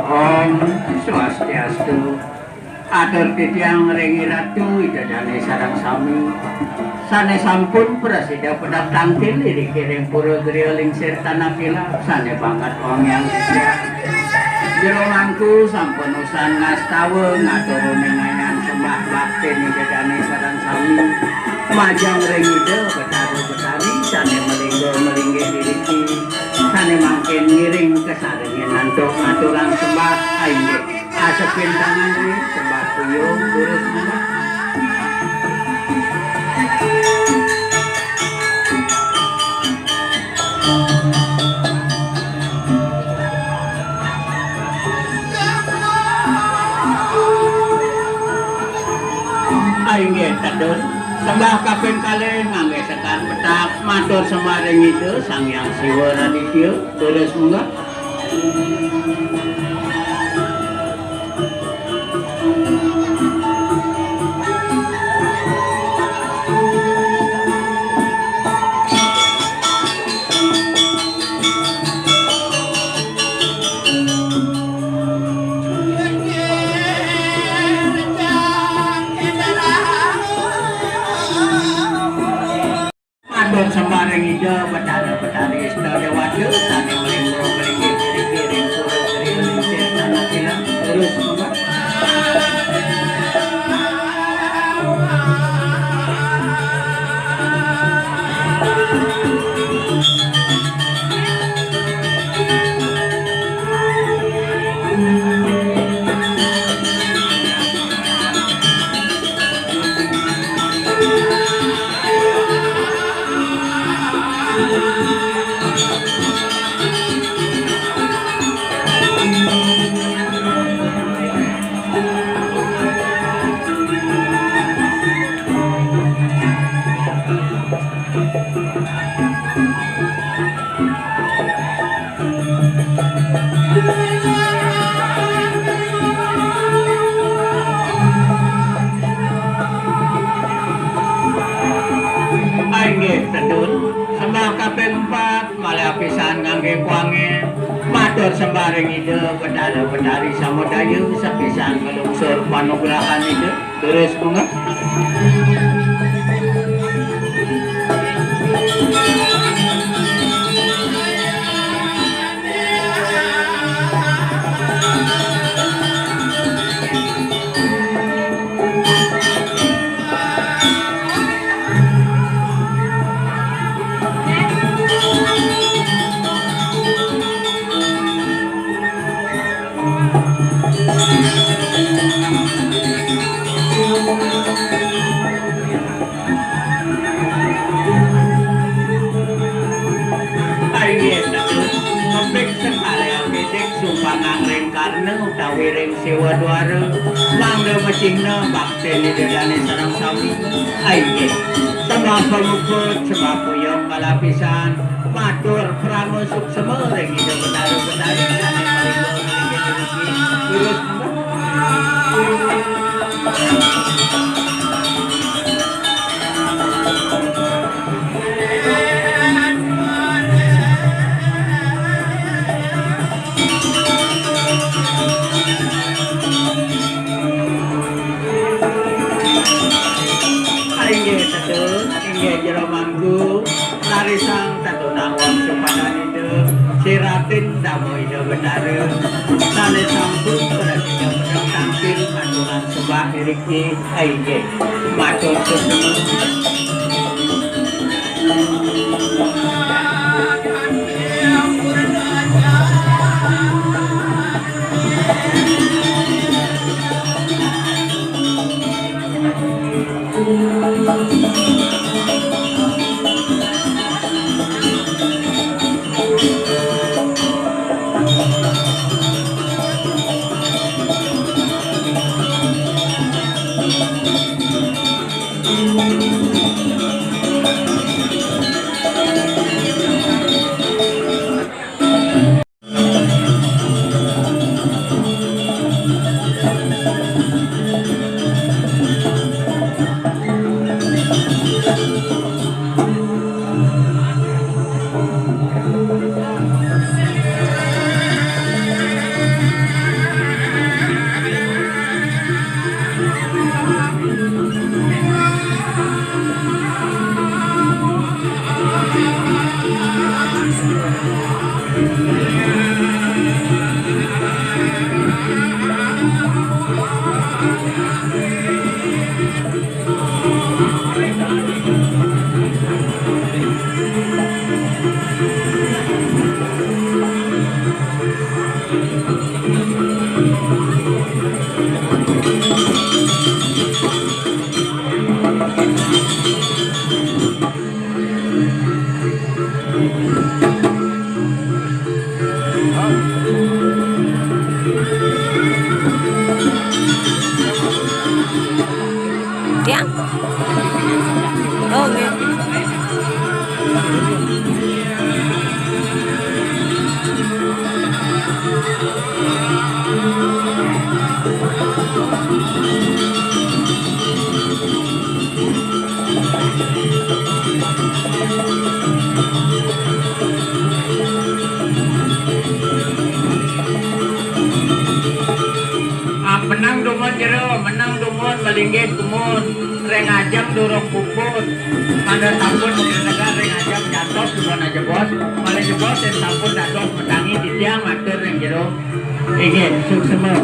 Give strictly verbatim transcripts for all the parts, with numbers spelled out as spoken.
Om Swastiastu. Atur titiang ring Ratu Ida Dane sareng sami. Sane sampun prasida pedap tangkil iriki ring pura griya lingsir tanah kilap, sane banget wangiang titiang. Jero mangku sampun usan ngastawa ngatur uningayang sembah baktin Ida Dane sareng sami. Majeng ring Ida Betara Betari sane malingga malinggih iriki, sane mangkin ngiring kasarengin antuk ngaturang sembah, inggih. Asepin tangan ring sembah puyung, durus sembah. Inggih, tedun. Sembah kaping kalih ngangge sekar petak, matur sembah ring Ida Sang Hyang Siwa Raditya, durus munggah. Matur sembah ring Ida Betara Betari Ista Dewata sane mlingga mlinggih iriki ring pura griya lingsir tanah kilap, durus munggah. Inggih, tedun. Sembah kaping empat, malih apisan ngangge kuange. Matur sembah ring Ida Betara Betari Samudaya, sapisan nglungsur panugrahan Ida. Durus munggah. Inggih, mapiksa kalih apidik sumpangan ring karna utawi ring siwa dwara, mangda macihna baktin Ida Dane sareng sami. Inggih, sembah pamuput, sembah puyung kalapisan, matur parama suksma ring Ida Betara Betari sane malingga malinggih iriki. Durus Inggih, tedun, inggih, jero mangku, rarisang tatunang wangsupadan Ida, siratin dama Ida Betara, sane sampun prasida medal tangkil ngaturang sembah iriki, inggih, matur suksma. Tiang. Oh, nggih. Ah, menang dumun jero, menang dumun malinggih dumun, ring ajeng durung puput. Mangda sampun magrenegan ring ajeng jantos dumun ajebos, malih jebos yén sampun dados matangi titiang matur ring jero. Inggih, suksma.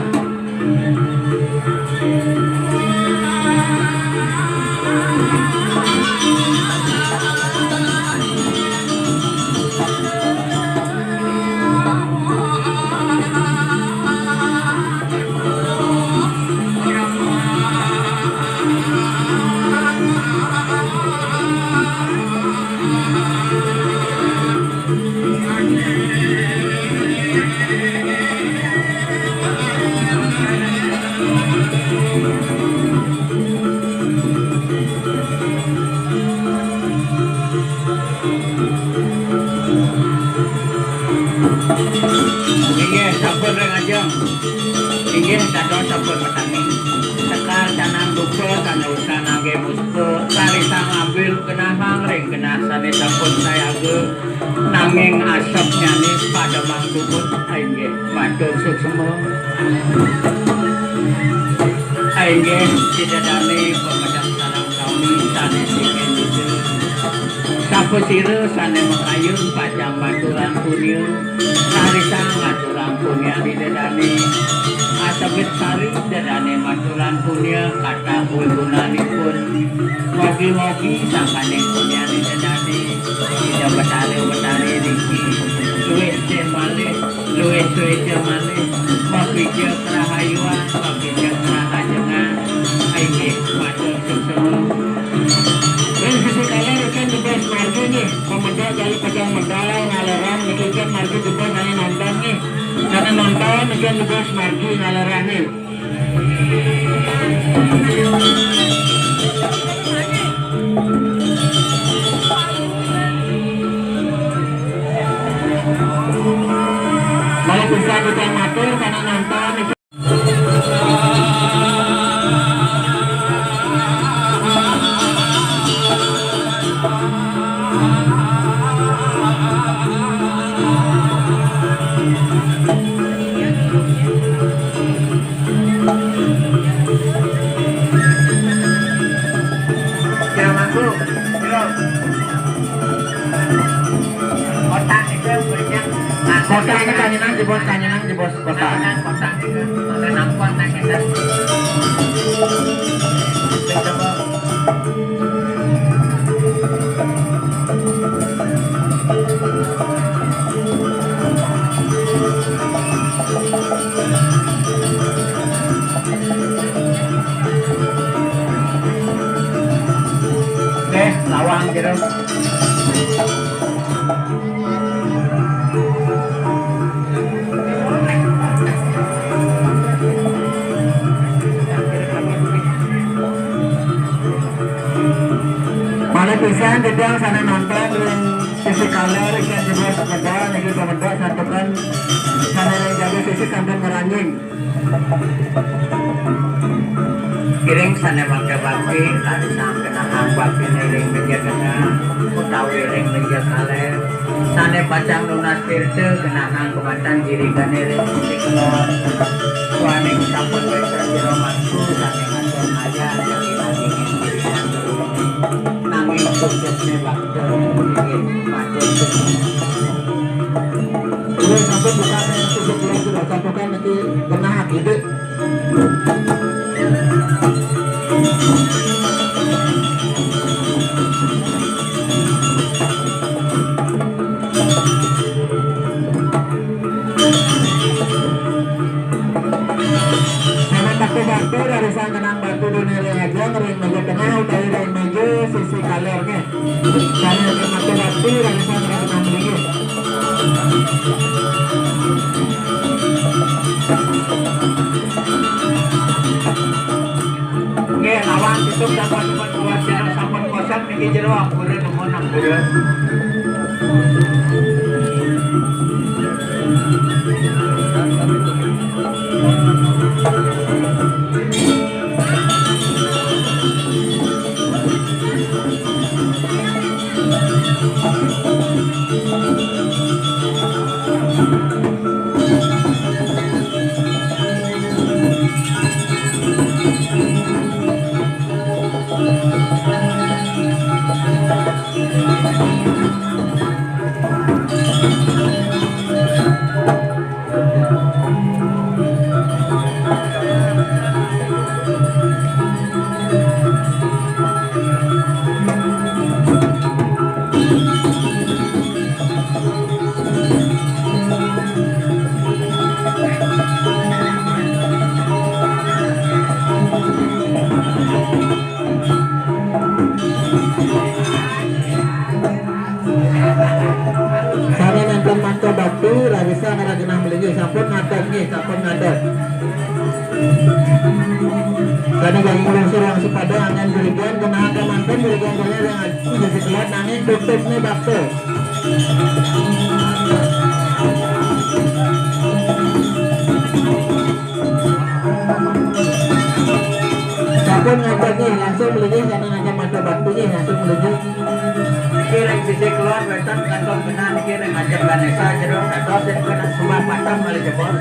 Inggih, sampun ring ajeng. Inggih, dados sampun matangi. Sekar canang dupa, sané usan nganggé mustika, rarisang ambil genahang ring genah sané sampun sayaga, nanging asepnyané pademang dumun. Inggih, matur suksma. Inggih, Ida dané pamedek sareng sami sané singin Ida. Sapasira sané makayun pacang maturan punia, rarisang ngaturang punia Ida dané. Asebit sari Ida dané maturan punia katah wigunanipun. Mogi-mogi sangkaning punia Ida dané, Ida Betara Betari niki luwih sih malih, luwih suéca malih, mapijak rahayuan, mapijak rahajengan. Inggih, matur suksma. Ring sisi kaler, ikan jebos margi nggih, pamedal jagi pejang medal, ngaleran, niki ikan margi jebos sané nonton nggih. Sané nonton, ikan jebos margi ngaleran nggih. Malih pisan titiang matur sané nonton. Siap, Mangku. Siap. Kotak itu banyak. Nah, kotak ini kanyenan jebos, kanyenan jebos kotak. Kanyenan kotak itu. Ada nampon, nah, kita. Kita coba. Nggih, lawang jero. Malih pisan titiang sané nonton ring sisi kaler, ikan jebos pamedal niki, pamedal santukan sané ring jaba sisi sampun ngranjing. Iring sané mangké bakti, rarisang genahang baktiné ring meja genah, utawi ring meja kaler. Sané pacang nunas tirta, genahang kemanten jirigané ring sisi kelod. Duaning sampun wénten jero mangku sané ngatur ngajak jagi nagingin jirigan. Nanging khususné bakti, inggih, matur suksma. Genah ide. Jangan takut batu dari sang kenang batu dunia aja, ngering meja tengah utawi ring meja sisi kalernya. Kaler ke mata batu dari sang kenang batu. Nggih, lawan tutup sampun, sampun kosong niki jero ampura, nuhun ampura. Sané nénten mangka bakti, rarisang genah malinggih, sampun ngadeg nggih, sampun ngadeg. Sané ganggu lungsur wangsi pada angen jerigen, genah angka mangkin jerigen jaya ring aju sisi kelat nanging tutupné baksa. Sampun ngadeg nggih, langsung malinggih, sané nénten mangka bakti nggih, langsung malinggih. Niki ring sisi keluar wétan kantun genah niki ring ajeng Ganésa jero dados ing kena sembah patem malih jebos.